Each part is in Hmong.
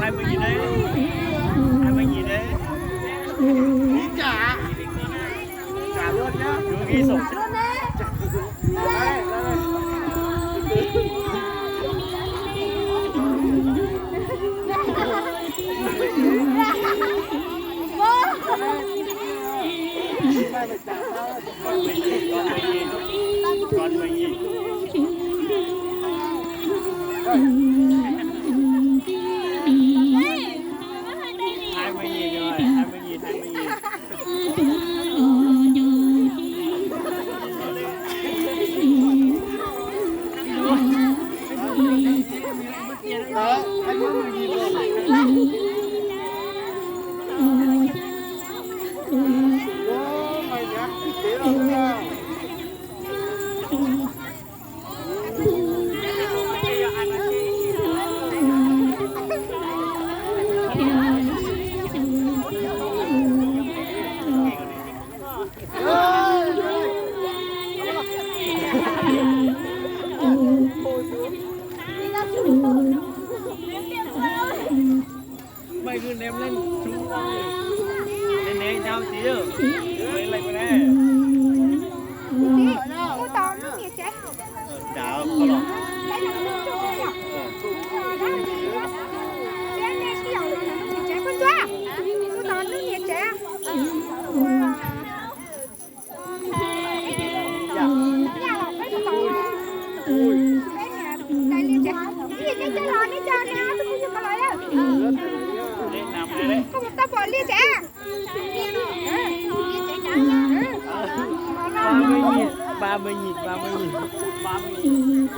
Hai mươi nghìn đấy. Hai mươi nghìn đấy. Lý trả. Trả luôn nhá. Ghi sổ. Hai mươi nghìn rồi, hai mươi nghìn, hai mươi nghìn. Đó, anh muốn mười nghìn rồi. Ôi, mày nhắn kinh tế rồi sao? Mày cứ ném lên chúng tao. Ném, ném tao tí. Lấy, lấy cái này. Ui, ui, ui, ui. Chào, con lộc. Tao pom li tsev. Ba mươi nghìn, ba mươi nghìn, ba mươi nghìn, ba mươi nghìn.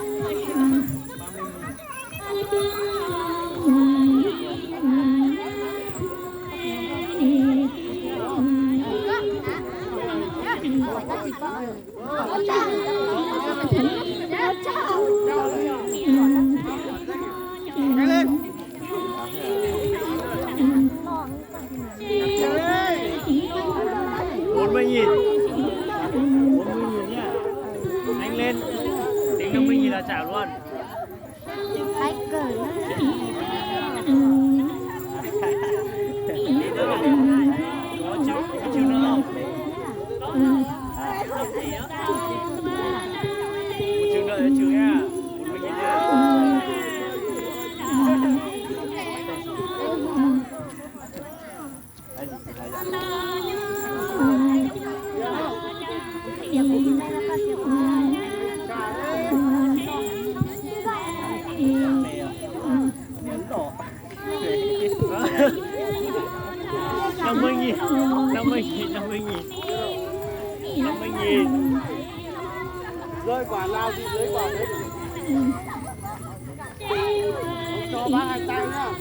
Bốn mươi nghìn. Bốn mươi nghìn nhá. Anh lên. Tính năm mươi nghìn là trả luôn. Thái cờ. Có chữ, có chữ nữa không? Một chữ nữa, chữ nha. Bốn mươi nghìn nha. Năm mươi nghìn, năm mươi nghìn, năm mươi nghìn. Năm mươi nghìn. Rơi quả nào thì lấy quả đấy. Cho bác hai tay nhá.